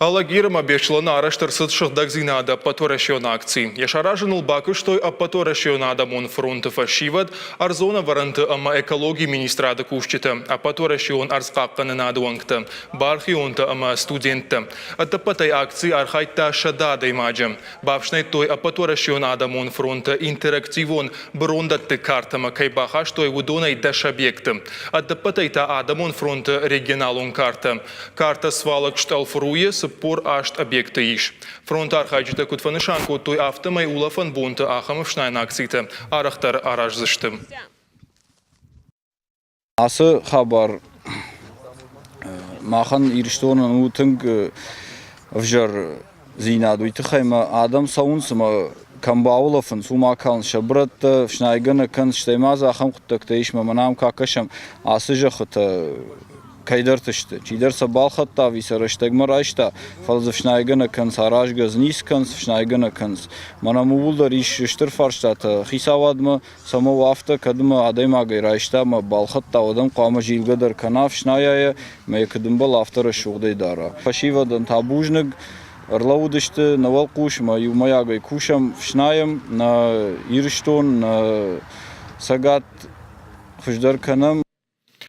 Алагир ӕмӕ Беслӕны арӕзт ӕрцыд сыгъдӕгдзинады ӕппӕтуӕрӕсеон акци. Йӕ саразыныл бакуыстой Ӕппӕтуӕрӕсеон адӕмон фронты фӕсивӕд, ӕрдзон ӕвӕрӕнты ӕмӕ экологийы министрады кусджытӕ, ӕппӕтуӕрӕсеон ӕрдзхъахъхъӕнынады уӕнгтӕ, бархионтӕ ӕмӕ студенттӕ. Ӕдӕппӕтӕй акцийы архайдта 100 адӕймаджы. Бафснайдтой Ӕппӕтуӕрӕсеон адӕмон фронты интерактивон бырондӕтты картӕмӕ кӕй бахастой, уыдонӕй 10 объекты. Ӕдӕппӕтӕй та адӕмон фронты регионалон картӕ. Картӕ свалок Стъӕлфруйы 48 объекты ис. Фронты архайджытӕ куыд фӕнысан кодтой, афтӕмӕй улӕфӕн бонты ахӕм ӕфснайӕн акцитӕ арӕхдӕр араздзысты. Ацы хабар махӕн Ирыстонӕн у тынг ӕвзӕрдзинад. Уый тыххӕй ма адӕм цӕуынц ӕмӕ кӕм баулӕфынц, уым акалынц сӕ бырӕттӕ, фснайгӕ нӕ кӕнынц, стӕй ма дзы ахӕм хъуыддӕгтӕ ис, ӕмӕ мӕнӕ ам куы акӕсӕм, ацы зӕххытӕ кӕйдӕрты сты. Чидӕр сӕ балхӕдта ӕви сӕ рӕстӕгмӕ райста, фӕлӕ дзы фснайгӕ нӕ кӕнынц, аразгӕ дзы ницы кӕнынц, фснайгӕ нӕ кӕнынц. Мӕнӕ ууыл дӕр ис стыр фарстатӕ хицауадмӕ, цӕмӕ у афтӕ, кӕд мӕ адӕймагӕй райста ӕмӕ балхӕдта, уӕд ӕм хъуамӕ зилгӕ дӕр кӕна, ӕфснайа йӕ, ӕмӕ йӕ куыд ӕмбӕлы, афтӕ рӕсугъдӕй дара. Фӕсивӕдӕн та бузныг, ӕрлӕууыдысты нӕ уӕлхъус ӕмӕ иумӕйагӕй кусӕм, фснайӕм нӕ Ирыстон, нӕ Цӕгат хуыздӕр кӕнӕм.